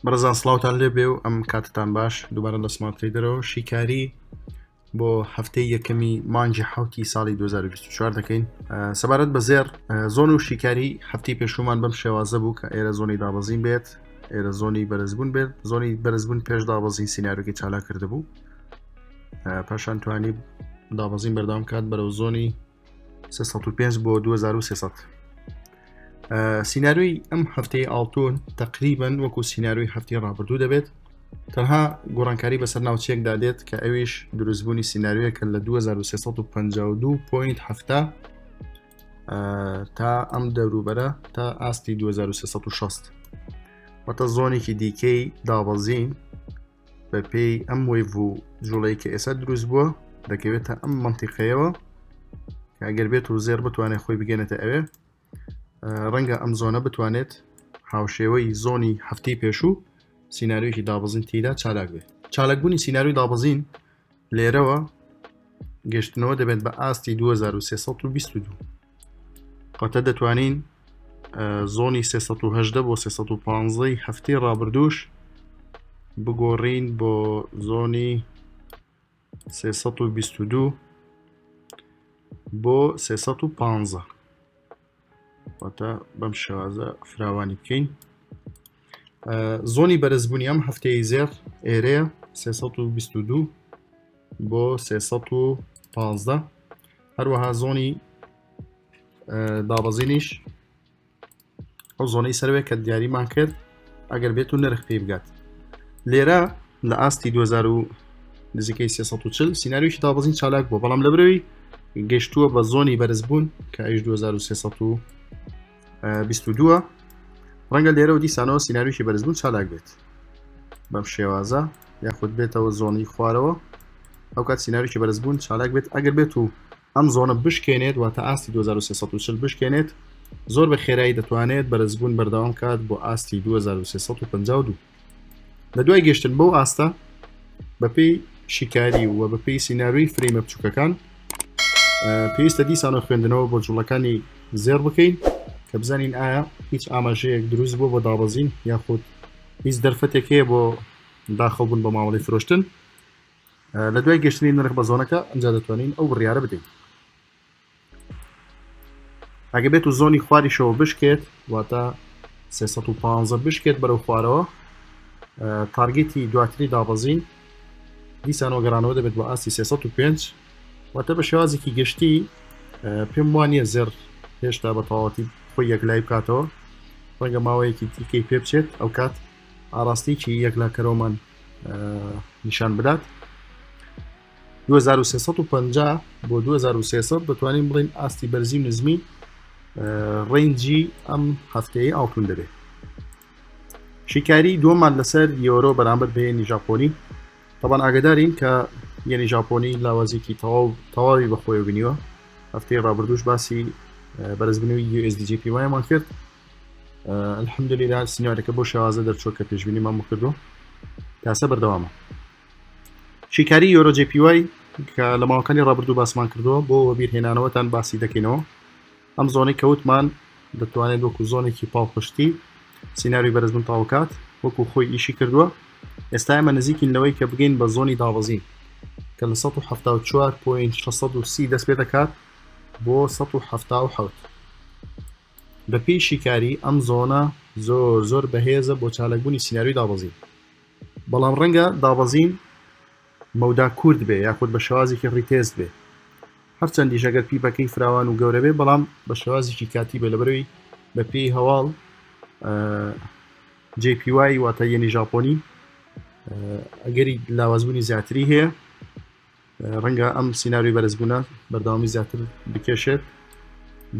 بەڕێزان سڵاوتان لێبێ و ئەم کاتتان باش دووبارە لە سمارت تریدەرەوە شیکاری بۆ هەفتەی یەکەمی مانگی حوتی ساڵی 2024 دەکەین سەبارەت بە زێر zone و شیکاری هەفتی پێشومان بەم شێوازە بوو کە ئێرە zone ی دابەزین بێت ئێرە zone ی بەرزبوون بێت zone ی بەرزبوون پێش دابەزین سیناریۆکی چالا کردبوو پاشان توانی دابەزین بەردەوام کات بەرەو zone ی 305 بۆ 2300 سیناریۆی ئەم هەفتەی ئاڵتون تقریبن وەکو سیناریۆی هەفتی ڕابردوو دەبێت تەنها گۆڕانکاری بەسەر ناوچەیەکدا دێت کە ئەویش دروستبوونی سیناریۆیەکە لە 2352.7 تا ئەم دەوروبەرە تا ئاستی 2360 واتە zone ێکی دیکەی دابەزین بە پێی ئەم wave و جوڵەی کە ئێستا دروست بووە دەکەوێتە ئەم منتیقەیەوە کە ئەگەر بێت و زێر بتوانێت خۆی بگەێنێتە ئەوێ ڕەنگە ئەم zone ە بتوانێت هاوشێوەی zone ی هەفتەی پێشوو سیناریۆیەکی دابەزین تێیدا چالاک بێت چالاکبوونی سیناریۆی دابەزین لێرەوە گەشتنەوە دەبێت بە ئاستی 2322 قەتە دەتوانین zone ی 318 بۆ 315 هەفتەی ڕابردووش بگۆڕین بۆ zone ی 322 بۆ 315 واتە بەم شێوازە فراوانی بکەین zone ی بەرزبوونی ئەم هەفتەیە زێڕ ئێرەیە 322 بۆ 315 هەروەها zone ی دابەزینیش ئەو zone ەی سەروێ کە دیاریمان کرد ئەگەر بێت و نرخ پێی بگات لێرە لە ئاستی 2000 نزیکەی 340 سیناریۆکی دابەزین چالاک بوو بەڵام لە برەوی گەشتووە بە zone ی بەرزبوون کە ئەویش 2322 ڕەنگە لێرە و دیسانەوە سیناریۆکی بەرزبوون چالاک بێت بەم شێوازە یاخود بێتەوە zone ی خوارەوە ئەو کات سیناریۆکی بەرزبوون چالاک بێت ئەگەر بێت و ئەم zone ە بشکێنێت واتە ئاستی 2340 بشکێنێت زۆر بە خێرایی دەتوانێت بەرزبوون بەردەوام کات بۆ ئاستی 2352 لە دوای گەشتن بەو ئاستە بەپێی شیکاری و بەپێی سیناریۆی frame ە بچووکەکان پێویستە دیسانەوە خوێندنەوە بۆ جوڵەکانی زێڕ بکەین کە بزانین ئایا هیچ ئاماژەیەک دروست بووە بۆ دابەزین یاخود هیچ دەرفەتێک هەیە بۆ داخڵ بوون بە مامەڵەی فرۆشتن لە دوای گەشتنی نرخ بە zone ەکە ئەمجا دەتوانین ئەو بڕیارە بدەین ئەگە بێت و zone ی خواریشەوە بشکێت واتە 315 بشکێت بەرەو خوارەوە target ی دواتری دابەزین دیسانەوە گەڕانەوە دەبێت بۆ ئاستی 305 واتە بە شێوازێکی گشتی پێم وانە زێر هێشتا بە تەواوەتی خۆی یەکلای بکاتەوە ڕەنگە ماوەیەکی دیکەی پێ بچێت ئەو کات ئاراستەیەکی یەکلاکەرەوەمان نیشان بدات 2350 بۆ 2300 دەتوانین بڵین ئاستی بەرزی و نزمی range ی ئەم هەفتەیە ئاڵتون دەبێت شیکاری دووەمان لەسەر یۆرۆ بەرامبەر بە یەنی ژاپۆنی تەبان ئاگدارین کە یەنی ژاپۆنی لاوازێکی تەواو تەواوی بەخۆی بینیوە هەفتەی ڕابردوش باسی بەرزبوونەوەی USDJPY مان کرد الحمدلله سیناریۆکە بۆ شێوازە دەرچووە کە پێشبینیمان بۆ کردو تاسە بەردەوامە شیکاری یۆرۆ JPY کە لە ماوەکانی ڕابردوو باسمان کردووە بۆ وەبیرهێنانەوەتان باسی دەکەینەوە ئەم zone ەی کەوتمان دەتوانێت وەکو zone ێکی پاڵپشتی سیناریۆی بەرزبوون تاوکات وەکو خۆی ئیشی کردووە ئێستا ئێمە نزیکین لەوەی کە بگەین بە zone ی دابەزین کە لە 1970 دەست پێ دەکات بۆ 1970 بەپێی شیکاری ئەم zone ە زۆر زۆر بەهێزە بۆ چالاکبوونی سیناریۆی دابەزین بەڵام ڕەنگە دابەزین مەودا کورت بێ یاخود بە شێوازێکی retest بێ هەرچەندیش ئەگەر pip ەکەی فراوان و گەورە بێ بەڵام بە شێوازێکی کاتی بێ لەبەرەوەی بە پێی هەواڵ JPY واتە یەنی ژاپۆنی ئەگەری لاوازبوونی زیاتری هەیە ڕەنگە ئەم سیناریۆی بەرزبوونە بەردەوامی زیاتر بکێشێت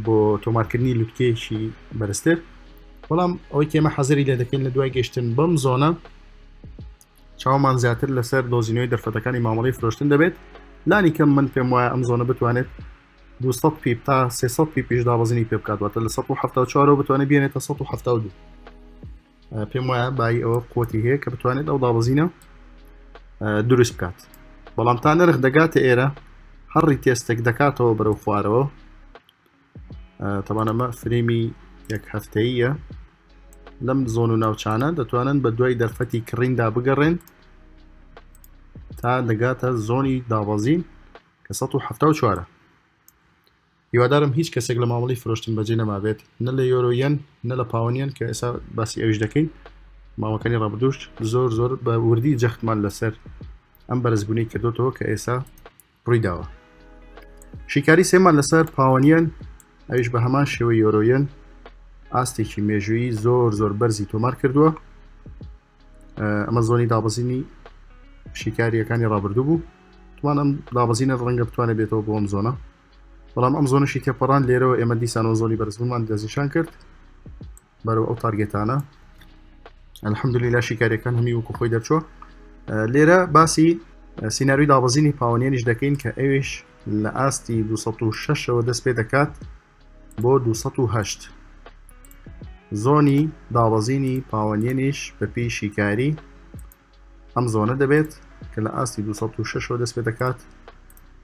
بۆ تۆمارکردنی لوتکەیەکی بەرزتر بەڵام ئەوەی کێمە حەزری لێ دەکەین لە دوای گەشتن بەم zone ە چاومان زیاتر لەسەر دۆزینەوەی دەرفەتەکانی مامەڵی فرۆشتن دەبێت لانی کەم من پێم وایە ئەم zone ە بتوانێت 200 pip تا 300 pip یش دابەزینی پێ بکات واتە لە 1970 بتوانێت بێنێتە 1970 پێم وایە بای ئەوە قوتی هەیە کە بتوانێت ئەو دابەزینە دروست بکات بەڵام تا نرخ دەگاتە ئێرە هەر retest ێک دەکاتەوە بەرەو خوارەوە تەبان ئەمە frame ی یەک هەفتەیە. لەم zone و ناوچانە دەتوانن بە دوای دەرفەتی کڕیندا بگەڕێن تا دەگاتە zone ی دابەزین کە 1970. هیوادارم هیچ کەسێک لە مامەڵەی فرۆشتن بەجێ نەمابێت نە لە یۆرۆ یەن نە لە پاوەن یەن کە ئێستا باسی ئەویش دەکەین ماوەکانی ڕابردوش زۆر زۆر بە وردی جەختمان لەسەر ئەم بەرزبوونەی کردوتەوە کە ئێستا ڕوویداوە شیکاری سێمان لەسەر پاوەنیەن ئەویش بە هەمان شێوەی یۆرۆیەن ئاستێکی مێژوویی زۆر زۆر بەرزی تۆمار کردووە ئەمە zone ی دابەزینی شیکاریەکانی ڕابردوو بوو توان ئەم دابەزینە ڕەنگە بتوانێت بێتەوە بۆ ئەم zone ە بەڵام ئەم zone ەشی تێپەڕان لێرەوە ئێمە دیسانەوە zone ی بەرزبوونمان دەستنیشان کرد بەرەو ئەو target انە الحمدلله شیکاریەکان هەمی وەکو خۆی دەرچوە لێرە باسی سیناریۆی دابەزینی پاوەنیانیش دەکەین کە ئەویش لە ئاستی 206ەوە دەست پێ دەکات بۆ 208 zone ی دابەزینی پاوەنیەنیش بەپێی شیکاری ئەم zone ە دەبێت کە لە ئاستی 206ەوە دەست پێ دەکات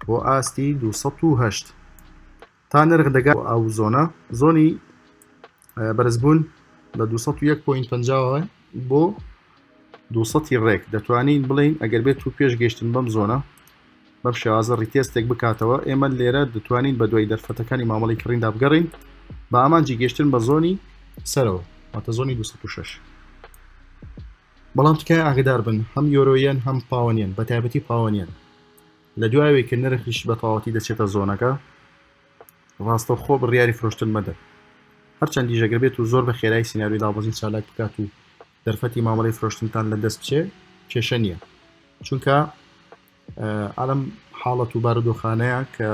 بۆ ئاستی 208 تا نرخ دەگات ئەو zone ە zone ی بەرزبوون لە 201.50 بۆ 200 ڕێک دەتوانین بڵین ئەگەر بێت و پێش گەشتن بەم zone ە بەم شێوازە retest ێک بکاتەوە ئێمە لێرە دەتوانین بە دوای دەرفەتەکانی مامەڵی کڕیندا بگەڕین بە ئامانجی گەشتن بە zone ی سەرەوە واتە zone ی 206 بەڵام تکایە ئاگدار بن هەم یۆرۆیەن هەم پاوەنیەن بە تایبەتی پاوەنیەن لە دوایەوەی کە نرخیش بە تەواوەتی دەچێتە zone ەکە ڕاستەوخۆ بڕیاری فرۆشتن مەدە هەرچەندیش ئەگەر بێت و زۆر بە خێرایی سیناریۆی دابەزین چالاک بکات و دەرفەتی مامەڵەی فرۆشتنتان لە دەست بچێ کێشە نییە چونکە ئالم حاڵەت و بارودۆخانەیە کە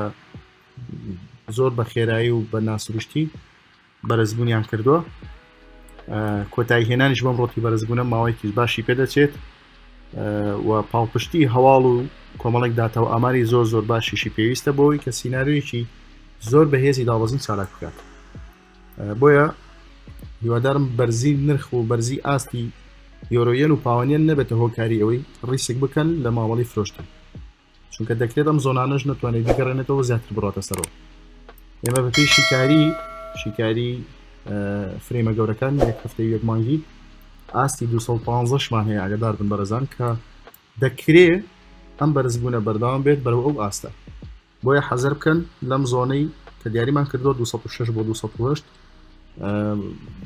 زۆر بە خێرایی و بە ناسروشتی بەرزبوونیان کردووە کۆتایی هێنانیش بەم ڕۆتی بەرزبوونە ماوەیەکی باشی پێدەچێت و پاڵپشتی هەواڵ و کۆمەڵێک داتا و ئاماری زۆر زۆر باشیشی پێویستە بۆی کە سیناریۆیەکی زۆر بەهێزی دابەزین چالاک بکات بۆیە هیوادارم بەرزی نرخ و بەرزی ئاستی یۆرۆیەن و پاوەنیەن نەبێتە هۆکاری ئەوەی ریسک بکەن لە مامەڵی فرۆشتن چونکە دەکرێت ئەم zone انەش نتوانێت بگەڕێنێتەوە زیاتر بڕاتە سەرەوە ئێمە بەپێی شیکاری شیکاری frame ە گەورەکان یەک هەفتەی یەک مانگی ئاستی 215شمان هەیە ئاگدار بن بەرەزان کە دەکرێ ئەم بەرزبوونە بەردەوام بێت بەرەو ئەو ئاستە بۆیە حەزەر بکەن لەم zone ەی کە دیاریمان کردووە 206 بۆ 208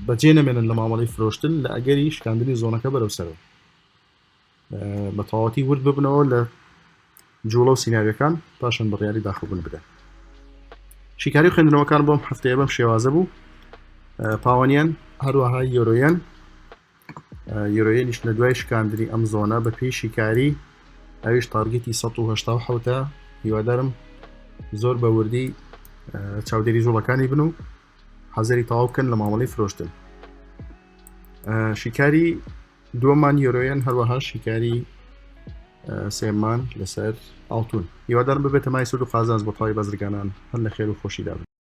بەجێ نەمێنن لە مامەڵی فرۆشتن لە ئەگەری شکاندنی zone ەکە بەرەو سەرەوە بە تەواوەتی ورد ببنەوە لە جوڵە و سیناریەکان پاشان بڕیاری داخڵبوون بدەن شیکاری خوێندنەوەکان بۆم هەفتەیە بەم شێوازە بوو پاوەنیان هەروەها یۆرۆیەن یۆرۆیەنیش لە دوای شکاندنی ئەم zone ە بە پێی شیکاری ئەویش target ی 1970 هیوادارم زۆر بە وردی چاودێری جوڵەکانی بن و حەزەری تەواو بکەن لە مامەڵی فرۆشتن شیکاری دووەمان یۆرۆیەن هەروەها شیکاری سێمان لەسەر ئاڵتون هیوادارم ببێتە مای سود و قازانج بۆ تەواوی بازرگانان هەر لە خێر و خۆشیدا بن.